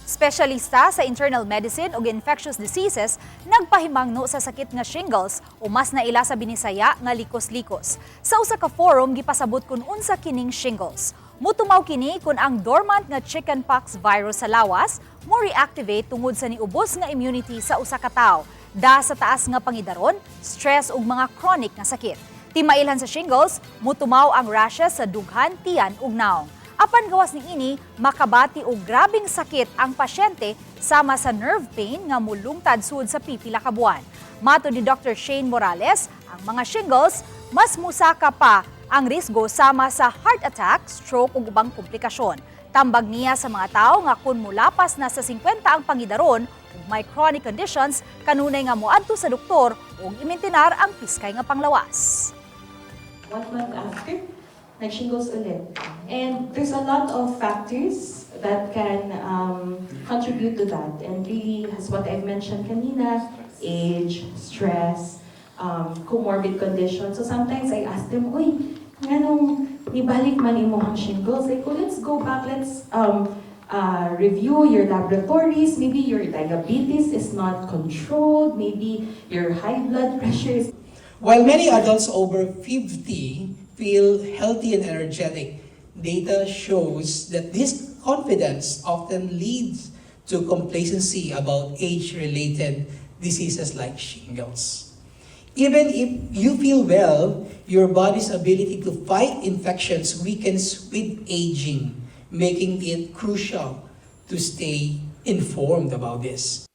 Espesyalista sa internal medicine ug infectious diseases nagpahimangno sa sakit nga shingles o mas naila sa Binisaya nga likos-likos. Sa usa ka forum, gipasabot kun unsa kining shingles. Mutumaw kini kun ang dormant nga chickenpox virus sa lawas mo reactivate tungod sa niubos nga immunity sa usa ka tawo. Da sa taas nga pangidaron, stress ug mga chronic nga sakit. Timailhan sa shingles, mutumaw ang rashes sa dughan, tiyan ug naong. Apan gawas niini, makabati og grabeng sakit ang pasyente sama sa nerve pain nga mulungtad sud sa pipila ka buwan. Matod ni Dr. Shane Morales, ang mga shingles mas musaka pa ang risgo sama sa heart attack, stroke ug ubang komplikasyon. Tambag niya sa mga tao nga kung mulapas na sa 50 ang pangidaron ug may chronic conditions, kanunay nga moadto sa doktor ug imintinar ang piskay nga panglawas. One month after, nag-shingles ulit. And there's a lot of factors that can contribute to that. And really, as what I've mentioned kanina, age, stress, comorbid conditions. So sometimes I ask them, "Uy, nganong nibalik man imo ang shingles?" Like, "Oh, let's go back, let's review your laboratories. Maybe your diabetes is not controlled. Maybe your high blood pressure is While many adults over 50 feel healthy and energetic, data shows that this confidence often leads to complacency about age-related diseases like shingles. Even if you feel well, your body's ability to fight infections weakens with aging, making it crucial to stay informed about this.